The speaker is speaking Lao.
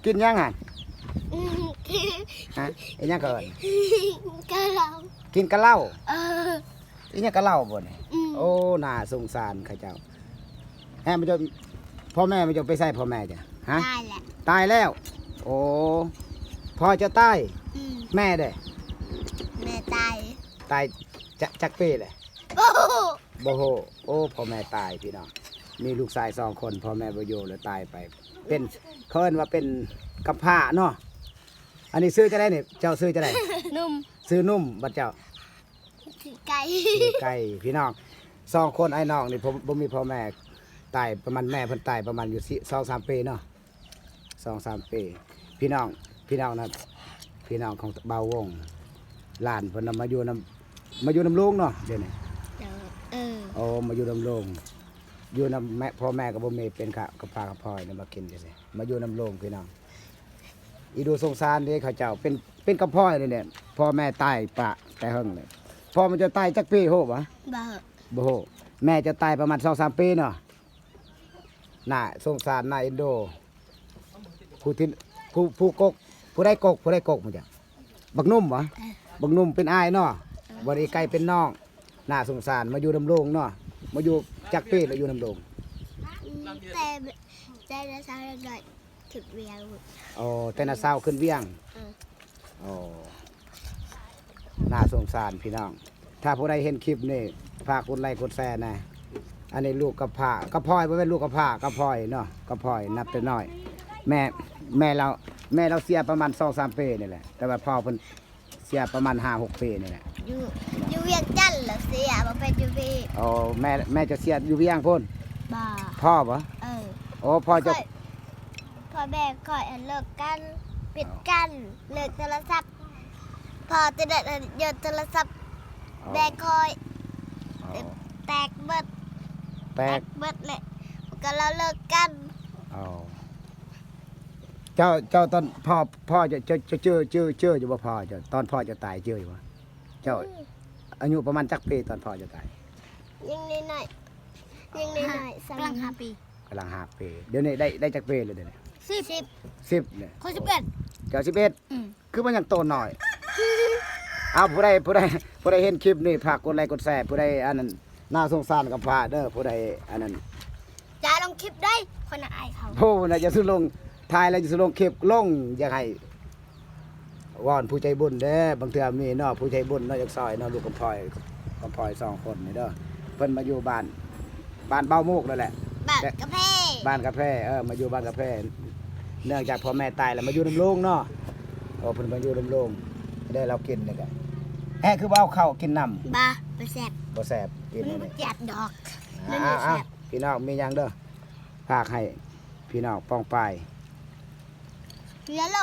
ກິນຫຍັງຫັ້ນ? ອືມ ຮະ? ອີຫຍັງເຂົາເອີ້ນ? ກະເຫຼົ້າ. ກິນກະເຫຼົ້າ? ເອີ. ອີຫຍັງກະເຫຼົ້າບໍ່ນີ້? ອືມ. ໂອ້ ໜ້າສົງສານເຂົາເຈົ້າ. ແຮມເຈົ້າ ພໍ່ແມ່ເຈົ້າໄປໃສ ພໍ່ແມ່ເຈົ້າ? ຮະ? ຕາຍແລ້ວ. ຕາຍແລ້ວ? ໂອ້ ພໍ່ເຈົ້າຕາຍ? ອືມ. ແມ່ເດ້? ແມ່ຕາຍ. ຕາຍຈັກ ຈັກປີແລ້ວ? ບໍ່ຮູ້. ບໍ່ຮູ້. ໂອ້ ພໍ່ແມ່ຕາຍພີ່ນ້ອງ. ມີລູກຊາຍສອງຄົນ ພໍ່ແມ່ບໍ່ຢູ່ແລ້ວຕາຍໄປ. ເປັນ ເຂົາເອີ້ນວ່າເປັນກຳພ້າເນາະ. ອັນນີ້ຊື່ຈັ່ງໃດນີ້? ເຈົ້າຊື່ຈັ່ງໃດ? ໜຸ່ມ. ຊື່ໜຸ່ມ. ບັດເຈົ້າ? ຊື່ໄກ່. ຊື່ໄກ່. ພີ່ນ້ອງ ສອງຄົນອ້າຍນ້ອງນີ້ ບໍ່ ບໍ່ມີພໍ່ແມ່ ຕາຍປະມານ ແມ່ເພິ່ນຕາຍປະມານຢູ່ ສອງສາມປີເນາະ. ສອງສາມປີ ພີ່ນ້ອງ ພີ່ນ້ອງນະ ພີ່ນ້ອງຂອງບ່າວວົງ ຫຼານເພິ່ນນະ ມາຢູ່ນຳ ມາຢູ່ນຳລຸງເນາະ ດຽວນີ້. ເອີ ເອີ ໂອ້ ມາຢູ່ນຳລຸງ ຢູ່ນຳແມ່ ພໍ່ແມ່ກໍບໍ່ມີ ເປັນກະ ກະພ້າກະພ້ອຍນະ ມາກິນຈັ່ງຊີ້ ມາຢູ່ນຳລຸງພີ່ນ້ອງ. ອີດູສົງສານເດ້ ເຂົາເຈົ້າເປັນ ເປັນກະພ້ອຍນີ້ແຫຼະ ພໍ່ແມ່ຕາຍປະແຕ່ເຫິງເລີຍ. ພໍ່ແມ່ເຈົ້າຕາຍຈັກປີຮູ້ບໍ່? ບໍ່ ບໍ່ຮູ້. ແມ່ເຈົ້າຕາຍປະມານສອງສາມປີເນາະ. ໜ້າສົງສານ ໜ້າເອັນດູ. ຜູ້ທີ່ ຜູ້ ຜູ້ກົກ ຜູ້ໃດກົກ ຜູ້ໃດກົກໝູ່ເຈົ້າ? ບັກໜຸ່ມຫວາ? ເອີ ບັກໜຸ່ມເປັນອ້າຍເນາະ. ເອີ ບັດນີ້ໄກ່ເປັນນ້ອງ. ໜ້າສົງສານ ມາຢູ່ນຳລຸງເນາະ. ມາຢູ່ຈັກປີແລ້ວຢູ່ນຳລຸງ? ອືມ ແຕ່ ແຕ່ນາຊາວນ້ອຍຂຶ້ນວຽງ. ໂອ້ ແຕ່ນາຊາວຂຶ້ນວຽງ. ເອີ ໂອ້ ໜ້າສົງສານພີ່ນ້ອງ. ຖ້າຜູ້ໃດເຫັນຄລິບນີ້ ຝາກກົດໄລກົດແຊແດ່. ອັນນີ້ລູກກະພ້າ ກະພ້ອຍ ບໍ່ແມ່ນລູກກະພ້າ ກະພ້ອຍເນາະ ກະພ້ອຍນັບແຕ່ນ້ອຍ. ແມ່ ແມ່ລາວ ແມ່ລາວເສຍປະມານສອງສາມປີນີ້ແຫຼະ ແຕ່ວ່າພໍ່ເພິ່ນເສຍປະມານຫ້າຫົກປີນີ້ແຫຼະ. ຢູ່ ຢູ່ວຽງຈັນລະເສຍ ບໍ່ແມ່ນຢູ່ພີ້. ໂອ້ ແມ່ ແມ່ຈະເສຍຢູ່ວຽງພຸ້ນ? ບໍ່ ພໍ່ບໍ່? ເອີ ໂອ້ ພໍ່ຈະ ຂ້ອຍ ພໍ່ແມ່ຂ້ອຍເລີກກັນ ຜິດກັນ ເລີກໂທລະສັບ. ພໍ່ຕອນນັ້ນໂຍນໂທລະສັບ ອໍ ແມ່ຂ້ອຍ ອໍ ແຕກເບິດ ແຕກ ແຕກເບິດແຫຼະ ກໍລາວເລີກກັນ. ອໍ ເຈົ້າ ເຈົ້າຕອນພໍ່ ພໍ່ເຈົ້າ ເຈົ້າ ເຈົ້າຈື່ ຈື່ ຈື່ຢູ່ບໍ່? ພໍ່ເຈົ້າ ຕອນພໍ່ເຈົ້າຕາຍຈື່ຢູ່ບໍ່? ເຈົ້າ ອືມ ອາຍຸປະມານຈັກປີຕອນພໍ່ເຈົ້າຕາຍ? ຍັງນ້ອຍໆ ຍັງນ້ອຍໆ ກຳລັງຫ້າປີ ກຳລັງຫ້າປີ. ດຽວນີ້ໄດ້ ໄດ້ຈັກປີແລ້ວດຽວນີ້? ສິບ ສິບແລ້ວ. ຂ້ອຍສິບເອັດ ເຈົ້າສິບເອັດ. ອືມ ຄືມັນຍັງໂຕນ້ອຍ. ເອົາ ຜູ້ໃດ ຜູ້ໃດ ຜູ້ໃດເຫັນຄລິບນີ້ ຝາກກົດໄລກົດແຊ. ຜູ້ໃດອັນນັ້ນໜ້າສົງສານກໍຝາກເດີ ຜູ້ໃດອັນນັ້ນ. ຢ່າລົງຄລິບເດ້ ຂ້ອຍໜ້າອາຍເຂົາ. ໂອ້ ນະ ຢ່າສູ່ລົງ ຖ່າຍແລ້ວຢ່າສູ່ລົງຄລິບ ລົງ ຢາກໃຫ້ ວອນຜູ້ໃຈບຸນເດີ ບາງເທື່ອມີເນາະ ຜູ້ໃຈບຸນເນາະ ຢາກຊ່ອຍເນາະ ລູກກຳພ້ອຍ ກຳພ້ອຍສອງຄົນນີ້ເດີ. ເພິ່ນມາຢູ່ບ້ານ ບ້ານເບົາມຸກນັ້ນແຫຼະ ບ້ານກະແພ ບ້ານກະແພ. ເອີ ມາຢູ່ບ້ານກະແພ ເນື່ອງຈາກພໍ່ແມ່ຕາຍແລ້ວມາຢູ່ນຳລຸງເນາະ. ໂອ້ ເພິ່ນມາຢູ່ນຳລຸງ ໄດ້ລາວກິນນີ້ກະ ແຮງຄືບໍ່ເອົາເຂົ້າກິນນຳ. ບໍ່ ບໍ່ແຊບ ບໍ່ແຊບ ກິນ ມັນບໍ່ແຊບດອກ. ອ່າ ພີ່ນ້ອງມີຫຍັງເດີ ຝາກໃຫ້ພີ່ນ້ອງປ້ອງປາຍ. ຢ່າລົງ